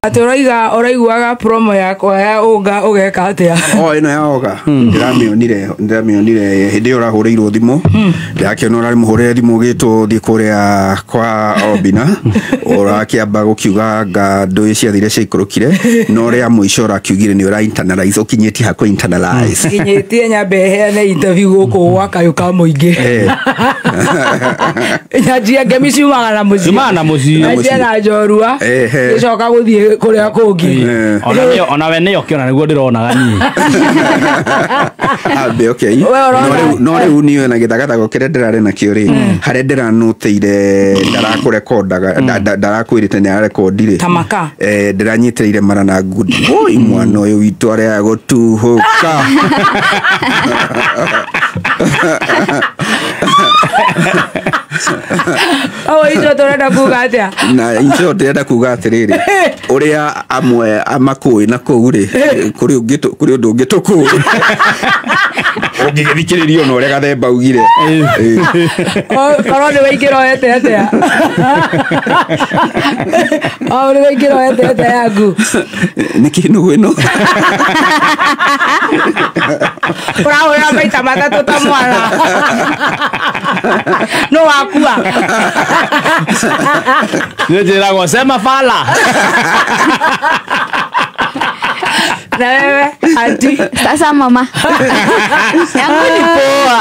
Atĩ ũraiga ũraiguaga promo yakwa ya ũnga ũgeka atĩa? O ĩno ya oga ndĩramĩonire hĩndĩ ĩyo ũrahũrĩirwo thimũ, ndĩrakĩona ũrarĩ mũhũrĩre thimũ ũgĩtwo ũthiĩ kũrĩa kwa Obina, ũrakĩamba gũkiuga nga ndũĩ ciathire ciaikũrũkire, no rĩa mũico ũrakiugire nĩ ũra internalize, ũkinyĩtie hakũ internalize. Nginyĩtie nyambe heane interview gũkũ gwa kayũ ka mũingĩ. Nyanjia ngemi ciumaga na mũciĩ. Ciumaga na mũciĩ. Nyanjia na njorua. Gĩcoka gũthiĩ kũrĩa kũngĩ. Ona we nĩyo kĩona nĩguo ndĩronaga niĩ. Ambe okay. We ũrona- No rĩu niĩ na gĩthagathago kĩrĩa ndĩrarĩ nakĩo rĩ, harĩa ndĩranũtĩire ndarakũrekondaga, ndarakwĩrĩte nĩ arekondi rĩ. Ta maka. Ndĩranyitĩrĩire mara na ngundi. Oi mwana ũyũ witũ arĩa gũtuhũka. O icio tũrenda kuga atĩa? Na icio ndĩrenda kuga atĩrĩrĩ, ũrĩa amwe amakũĩ na kũu rĩ, kũrĩ ũngĩ kũrĩ ũndũ ũngĩ tũkũĩ. Ũngĩgĩthikĩrĩria ona ũrĩa Gathemba augire. Korwo nĩ waingĩra oete atĩa? O nĩ waingĩra oete atĩa yaku? Nĩ kĩnũgũ ĩno. Ũrahũrĩra maita matatũ ta mwana. No wakua. Nĩ njĩragwo sema fala. Na wewe auntie? Sasa mama. Yangu ni poa.